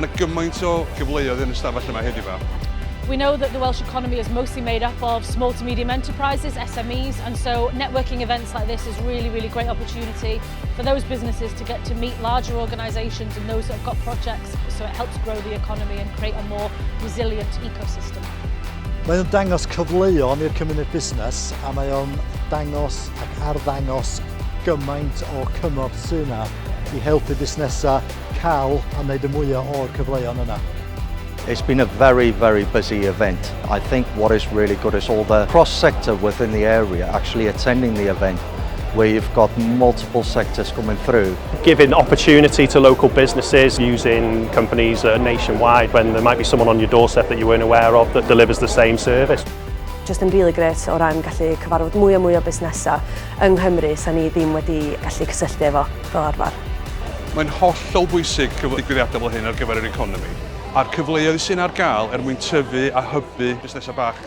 Mae yna gymaint o gyfleoedd yn y stafell yma heddiw 'ma. We know that the Welsh economy is mostly made up of small to medium enterprises, SMEs, and so networking events like this is really, really great opportunity for those businesses to get to meet larger organisations and those that have got projects, so it helps grow the economy and create a more resilient ecosystem. Mae o'n dangos cyfleon i'r cymuned busnes a mae o'n dangos ac arddangos gymaint o cymorth sydd yna i helpu busnesau cael a wneud y mwyaf o'r cyfleon yna. It's been a very, very busy event. I think what is really good is all the cross-sector within the area actually attending the event, where you've got multiple sectors coming through. Giving opportunity to local businesses using companies nationwide when there might be someone on your doorstep that you weren't aware of that delivers the same service. Just yn really grêt o ran gallu cyfarfod mwy a mwy o busnesau yng Nghymru sa ni ddim wedi gallu cysylltu efo fel arfer. Mae'n hollol bwysig digwyddiadau fel hyn ar gyfer yr economi a'r cyfleoedd sy'n ar gael er mwyn tyfu a hybu busnesau bach.